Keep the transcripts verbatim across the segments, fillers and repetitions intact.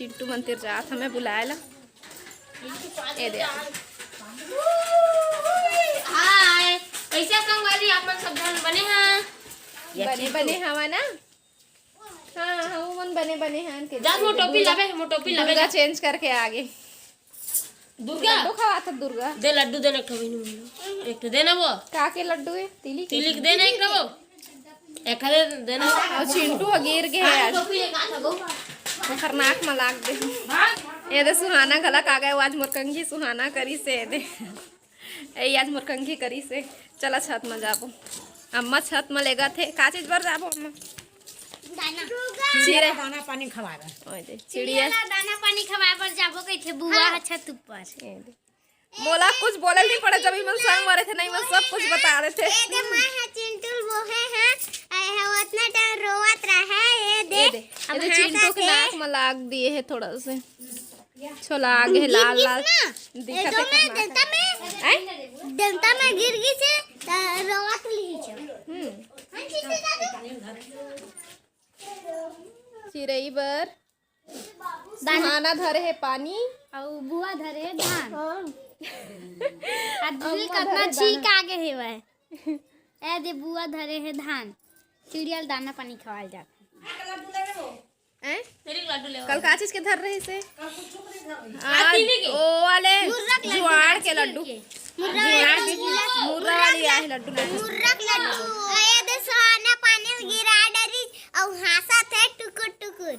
चिंटू मन तीर जात हमें बुलाए ला। ए दे। हाय, कैसे संगवारी आप मन सब झन बने हैं? बने, बने हवा ना? हाँ, हाँ, वो मन बने, बने हैं के जा, मोर टोपी लाबे, मोर टोपी लाबे दुर्गा जा। Change करके आ गे। दुर्गा? लड्डू खवात दुर्गा। दे लड्डू, दे ना एक ठो बहिनी मोला। एक ठो दे ना वो। का के लड्डू है? तिली के? तिली के दे ना एक ठो वो। एक ठो दे, दे ना। अउ चिंटू ह गिर गे हे आज। टोपी एक आठ गो। ओकर नाक म लाग गे। ए दे सुहाना घला का गए, आज मोर कंघी सुहाना करिस हे दे। ए, आज मोर कंघी करिस हे। चला छत म जाबो। अम्मा छत म लेगत हे। का चीज बर जाबो अम्मा? दाना। चिड़िया दाना पानी खवाए बर। ओए दे, चिड़िया चिड़िया ला दाना पानी खवाए बर जाबो कहिथे बुआ ह छत ऊपर। ए दे। मोला कुछ बोले नहीं पड़े, जब इमन संग मारे थे, नहीं, इमन सब कुछ बता देथे। ए दे, मैं ह चिंटू ल बोहे हैं। आए है, उतना टाइम रोवत रहे। ए दे, ए दे, अब ए दे, चिंटू के नाक म लाग दिए है थोड़ा से। छोला आगे है, लाल लाल। दिखत है। दंता में, हैं? दंता में गिर गई से, त रोवत लिही छो। हम्म। चिरई बर। सुहाना धरे हे पानी। अउ बुआ धरे हे धान। हाँ। आ दिल अम्मा कतना धरे छीक दाना। आगे हेवय। ए दे बुआ धरे हे धान। चिड़िया ल दाना पानी खवाल जात। हैं? कल का चीज के धर रहे से? आज ओ वाले जुआड़ के लड्डू। मुर्रा वाली आहे लड्डू लेके। मुर्रा के लड्डू। ए दे सुहाना पानी गिरा डरी अउ हाँसत हे टुकुर टुकुर।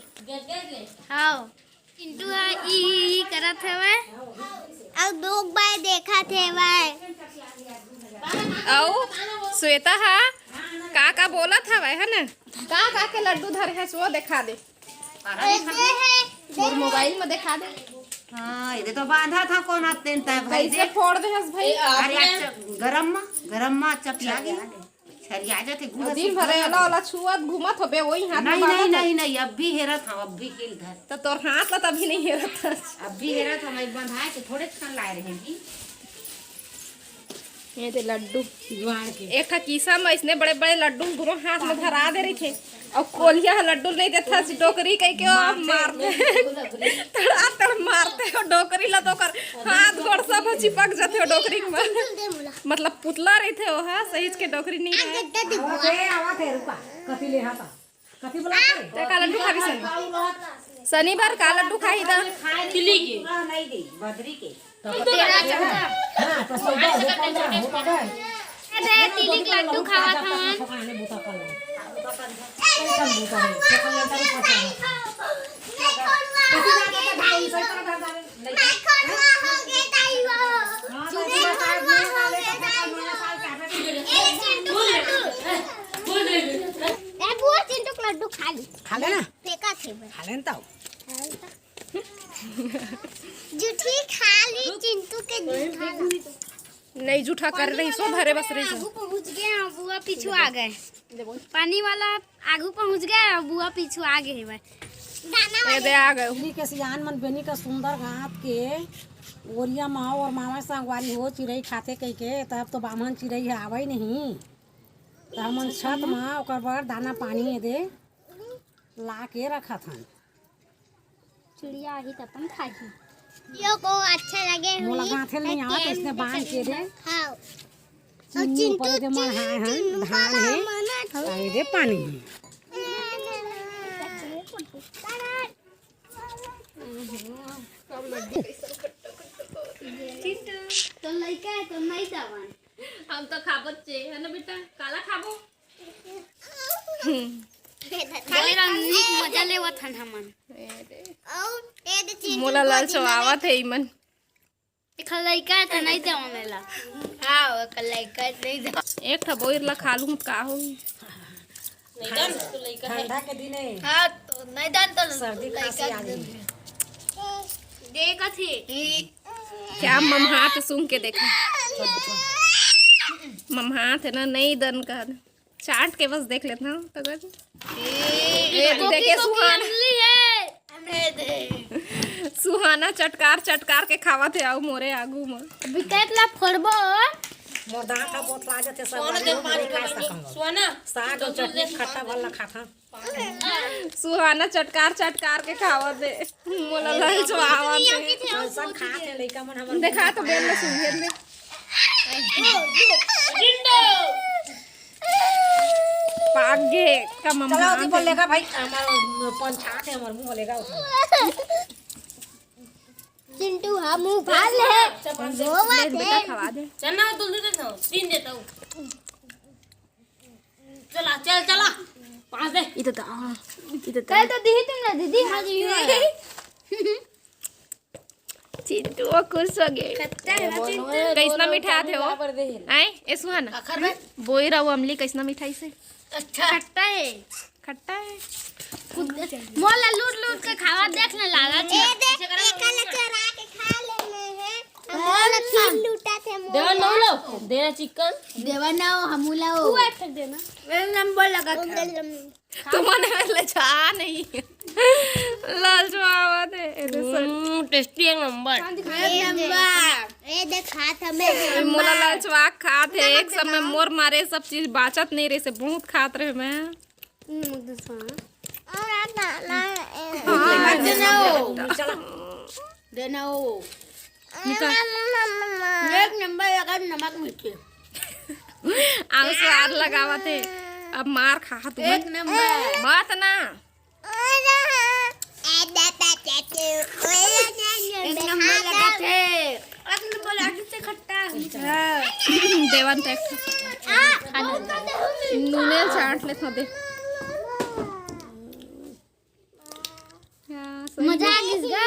हाँ। चिंटू ह ई, ई करत हवय। अउ दो बार देखत हवय। अउ श्वेता ह का का बोलत हवय, है ना? का का के लड्डू धरे हस, वो देखा दे। मोर मोबाइल में देखा दे। हाँ, ये तो बांधा था, कौन आते हैं तय भाई कैसे दे। फोड़ दे हस भाई? अरे, अच्छा, गरम मा, गरम मा चपिया गई। छरिया जाते गुड़ दिन भर एला ओला छुअत घूमत होबे, वही हाथ में नहीं, नहीं, बांधत नहीं, नहीं, अब भी हेरत हम, अब भी हिल धर। तो तोर हाथ ला तभी नहीं हेरत हस। अब भी हेरत हम, एक बंधाए के थोड़े क्षण लाए रहे जी। ये दे लड्डू। जुआड़ के। एक ठा किसम अइसने बड़े-बड़े लड्डू ल दुनों हाथ म धरा दे रहिथे। अउ कोलिया ह लड्डू ल नइ देथस, डोकरी कहिके ओ मारथे। तड़ा तड़ मारथे ओ डोकरी ल, तो ओकर हाथ गोड़ सब चिपक जाथे ओ डोकरी म। मतलब पुतला रहिथे ओ ह, सहीच के डोकरी नइ रहे। आवत हे, आवत हे, रुका। कथी ले हाथ आ? कथी बोला थे? ते का लड्डू खाबी सनी? शनिवार का लड्डू खाही त? तिली के। नहीं दे, बदरी के। हाँ, तो सौदा हो, पंद्रह हो, पता है? अरे, तिली के लड्डू खावत हन। ए, बुआ चिंटू के लड्डू खा ली। खा ले ना। फेंका थे बस। खा ले ना ताऊ। जूठी खा ली चिंटू के, जूठा ला। नहीं, जूठा कर रही सो, धरे बस रही सो। आगू पहुंच गए, अब बुआ पीछू आ गए। पानी वाला आगू पहुंच गए, अब बुआ पीछू आ गए बस। दाना ए दे, आ गए। दिल्ली के सियान मन बेनी का सुंदर गांव के ओरिया माँ और मामा संगवारी हो चिरई खाते कह के, तब तो बामन चिरई है आवे नहीं। त हमन छत म ओकर बर दाना पानी ए दे ला के रखत हन। चिड़िया आही त अपन खाही। यो को अच्छा लगे मोला हुई। गांथे ल नइ आवत, अइसने बांध के दे। हाँ। चीनी ऊपर दे मढ़ाए हन, धान हे, अउ ए दे पानी हे। चिंटू, तो लइका है तो नहीं दवन। हम तो खाबो चे, है ना बेटा? काला खाबो? खाली नीक मजा लेवत हन हमन। ए दे। अउ ए दे चिंटू मोला लाल चवावत हे इमन। एक लइका है तो नहीं देवन एला। हाँ, एक लइका है, नहीं देवन। एक ठा बोइर ला खा लूँ, का होही? नहीं जान, तो लइका है। ठंडा के दिन है। हाँ, तो नहीं जान, तो सर्दी लइका खांसी आ गई है। देखत ही। क्या ममहात सूंघ के देखा? ममहात है ना, नहीं दन का। चाट के बस देख लेत हन त कर। ए, ए, कोकी, देखे कोकी सुहाना। अमली है। सुहाना चटकार चटकार के खावत हे, अउ मोरे आगू म। विकेट ला फोड़बो। मोर दांत ह बोतला जथे, सब सोना आदमी दे पानी नहीं खा पी सकंव। सोना। साग अउ चटनी खट्टा वाला खाथन। सुहाना चटकार चटकार के खावत हे। मोला ललचवावत हे। देखा तो बेल ल सुन, बेल ल। पाक गे का मम्मा। चला, ओती बोल लेगा भाई, हमार पंचायत है, हमार मुंह लेगा उठा। चिंटू, हम उठा ले। चपास दे। वो बात ले बेटा, है। खवा दे। चल ना, तुम दे देता हूँ, तीन देता हूँ। चला, चल, चला। पाँच दे। इधर तो, हाँ, इधर तो। कल तो दी तुमने, दीदी, हाँ जी, हाँ। चिंटू वो खुश हो गए। खट्टा है ना, चिंटू? कैसना मिठाथे वो? आए, ए सुहाना। आखर में। बोई रहा वो अमली कैसना मिठाइस हे? अच्छा। खट्टा है। खट्टा है। मोला लूट लूट के खावा, देख ना लाला। ए, देख, एकला चोरा के खा लेने हैं। हम मोला फिर लूटा थे, मोला। देवा नौ लो, देना चिकन। देवा नौ, हमू लो। तू एक ठक देना। मेरा नंबर लगा था। तुमन ललचा नहीं। ललचवावत हे, ए दे सर। हम्म, टेस्टी एक नंबर। एक नंबर। ए दे खात हमें। मोला ललचवा खात हे, एक समय मोर मारे सब चीज बाचत नहीं रहे से बहुत खात रहे मैं। हम्म, दूसरा। और आप ना, ना, ए, हाँ, देना हो। देना हो। निकाल। एक नंबर लगा नमक मीठे। आउ स्वाद लगावत हे। अब मार खा तू एक नंबर। मत ना। एक नंबर लगा थे। एक नंबर लगा थे। खट्टा। देवन तो एक ठो। नूने चाट ले थोड़े। हाँ, सही। मजा आ गइस गा।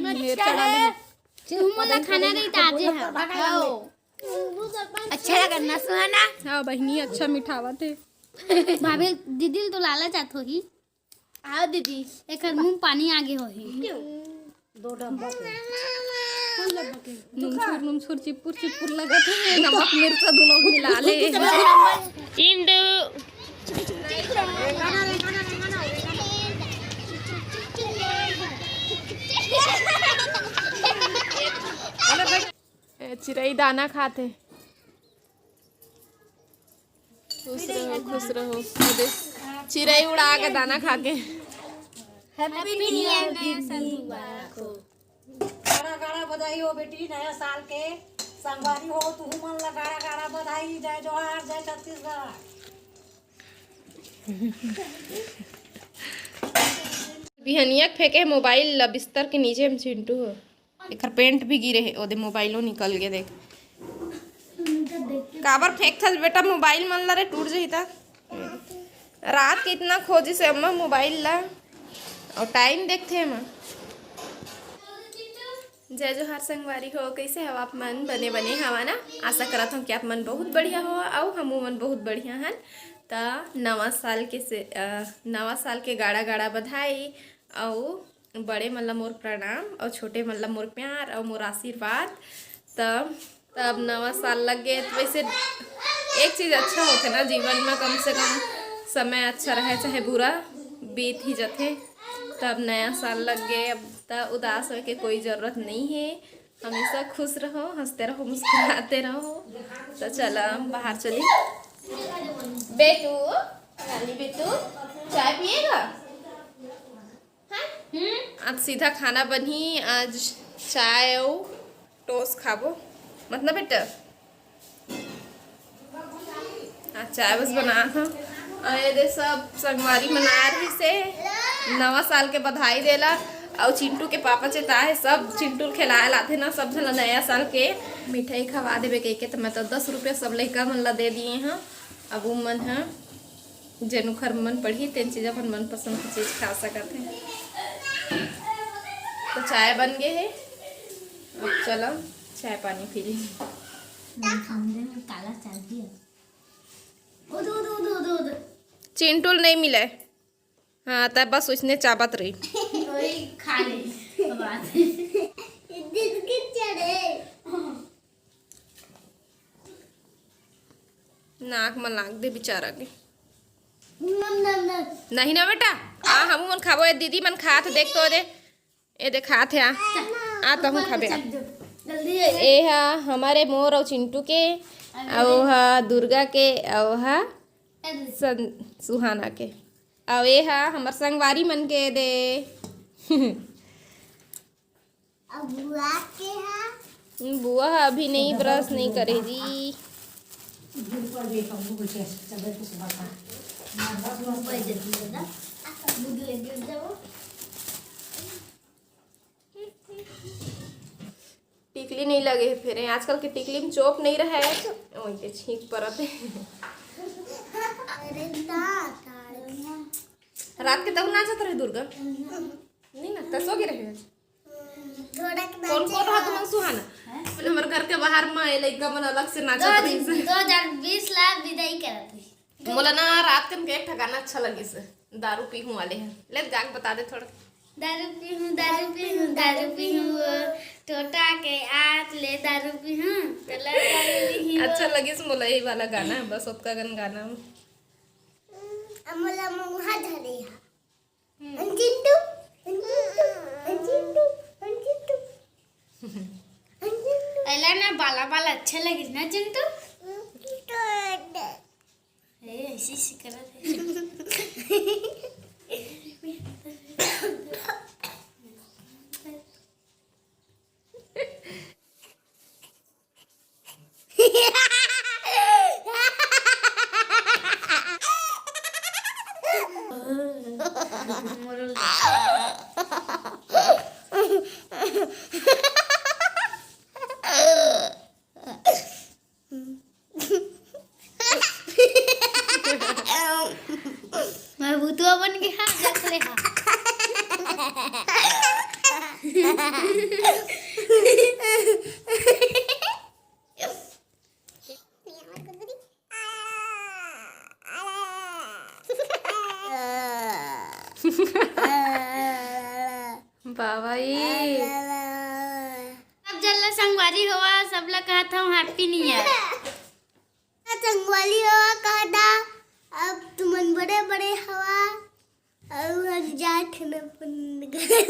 मेर चढ़ा ले। तुम मोला खाना नहीं ताजे है। अच्छा लगा ना सुहाना? हाँ बहिनी, अच्छा मिठावत हे। भाभी, दीदी तो लाला चाहत होही। आओ दीदी, एकर मुंह पानी आगे होही। दो डब्बा के। नुमछुर नुमछुर चिपुर चिपुर लगत हे, नमक मिर्चा दोनों मिला ले। चिंटू। ए, चिरई दाना खात हे। खुश रहो, खुश रहो। ये देख, चिरई उड़ा के दाना खा के। Happy New Year, नया साल मुबारक हो। गाड़ा गाड़ा बधाई हो बेटी, नया साल के। संगवारी हो, तुहू मन ला गाड़ा गाड़ा बधाई। जय जोहार, जय छत्तीसगढ़। बिहनिया के फेंके मोबाइल ला बिस्तर के नीचे में चिंटू हो। एकर पेंट भी गिरे हे, ओदे मोबाइलो निकल गे देख। काबर फेंकथस बेटा मोबाइल मन ला रे, टूट जही त। रात के इतना खोजिस अम्मा मोबाइल ला, अउ टाइम देखथे एमा। जय जोहार संगवारी हो, कइसे हव आप मन? बने बने हवा ना? आशा करत हव कि आप मन बहुत बढ़िया हो, अउ हमू मन बहुत बढ़िया हन। त नवा साल के से, अ, नवा साल के गाड़ा गाड़ा बधाई, अउ बड़े मन ला मोर प्रणाम, अउ छोटे मन ला मोर प्यार, अउ मोर आशीर्वाद। त, त अब नवा साल लग गे, त वैसे एक चीज अच्छा होथे ना जीवन में, कम से कम समय अच्छा रहे चाहे बुरा, बीत ही जथे। त अब नया साल लग गे, अब त उदास होए के कोई जरूरत नहीं हे। हमेशा खुश रहो, हंसते रहो, मुस्कुराते रहो। त चला, हम बाहर चली। बेटू, रानी बेटू, चाय पिएगा? हाँ? आज सीधा खाना बनही, आज चाय अउ टोस्ट खाबो, मत ना बेटा? आज चाय बस बनात हव। अउ ये दे सब संगवारी मन आए रहिस हे नवा साल के बधाई देला, अउ चिंटू के पापा चेता हे, सब चिंटू ल खिलाए लाथे ना, सब झन ल नया साल के मिठाई खवा देबे कहिके। त मैं तो दस रुपया सब लइका मन ला दे दिए हव। अब उमन ह जेन उखर मन पड़ही, तेन चीज अपन मनपसंद के चीज खा सकत हे। तो चाय बन गे हे, अब चलो चाय पानी पी ली। मेरे कमरे में ताला चाबी है। उद, उद, उद, उद, उद। चिंटू ल नहीं मिले। हाँ, तब बस उसने चाबत रही। वही खा ले। बात। बिस्किट चढ़े। नाक म लाग दे बेचारा के। नम, नम, नम। नहीं ना बेटा, आ हमू मन खाबो, ए दीदी मन खात देख तो दे, ए दे खात हे आ, आ तहूँ खाबे आ। जल्दी। ए हा हमारे मोर अउ चिंटू के, अउ हा दुर्गा के, अउ हा अरे। सन-, सुहाना के। अउ ए हा हमर संगवारी मन के दे। अब बुआ के हा। बुआ हा अभी नहीं, ब्रश नहीं करे जी। दूध पर भी कम कुछ ऐसे तबीयत कुछ बता। दूध लगे जाओ। टिकली नहीं लगे हे फेर, आजकल के टिकली में चोप नहीं रहे, वही के छींक परत हे। अरे ता, ता। रात के तब नाचत रहे दुर्गा? नहीं ना, त सो गे रहे। थोड़ा के कौन कौन रहा तुमन सुहाना? बोले हमर घर के बाहर में ए लइका मन अलग से नाचत रहिस। दो हजार बीस ला विदाई करत रही। मोला ना रात कन के एक ठा गाना अच्छा लगिस, दारू पीहूं वाले ह। ले गा के बता दे थोड़ा। दारू पीहूं, दारू पीहूं, दारू पीहूं, ओ टोटा के आत ले दारू पीहूं, तोला दारू पीहूं। अच्छा लगिस मोला यही वाला गाना, बस ओतका गन गाना। अमला ममुहा धरे हा। हम्म। अन चिंटू, अन चिंटू, अन चिंटू, अन चिंटू। अला ना बाला बाला अच्छा लगिस ना चिंटू? ए, ऐसे ऐसे करत हे। मैं भूतवा बन गया, देख ले हा। बाबा ई। अब जल्ला संगवारी होवा, सबला कहत हूँ Happy New Year। संगवारी होवा कहता, अब तुमन बड़े बड़े हवा, अब हम जात हन अपन घर।